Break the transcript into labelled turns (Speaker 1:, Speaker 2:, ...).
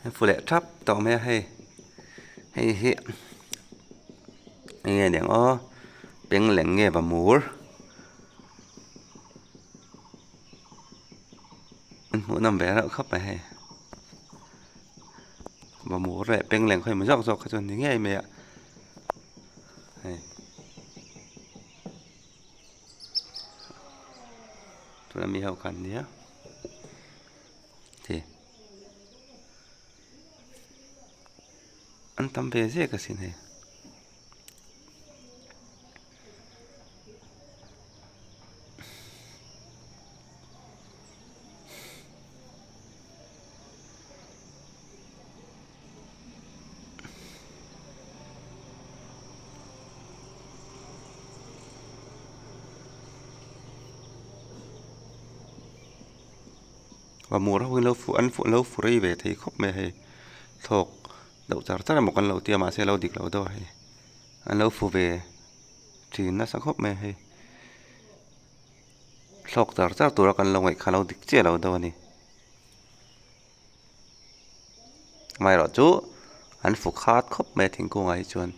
Speaker 1: An fu leh thap tawh mai a hei hei hi enge niang aw pengleng nge va mur an hmuh nawm ve reuh khawp mai hei va mur leh pengleng khaw emaw zawk zawk kha chu an ni ngei mai a hei. Tuna mi ho kha an nia ti an tam ve zek asin hei. Mamawh ho hi lo fu an fu lo fu rei ve thei khawp mai a hei thlawk deuh char char emaw kan lo tia mahse a lo dik lo deuh a hei an lo fu ve thin nasa khawp mai a hei thlawk char char tura kan lo ngaih kha a lo dik chiah lo deuh a ni. Amaherawhchu an fu khat khawp mai a thingkungah hi chuan.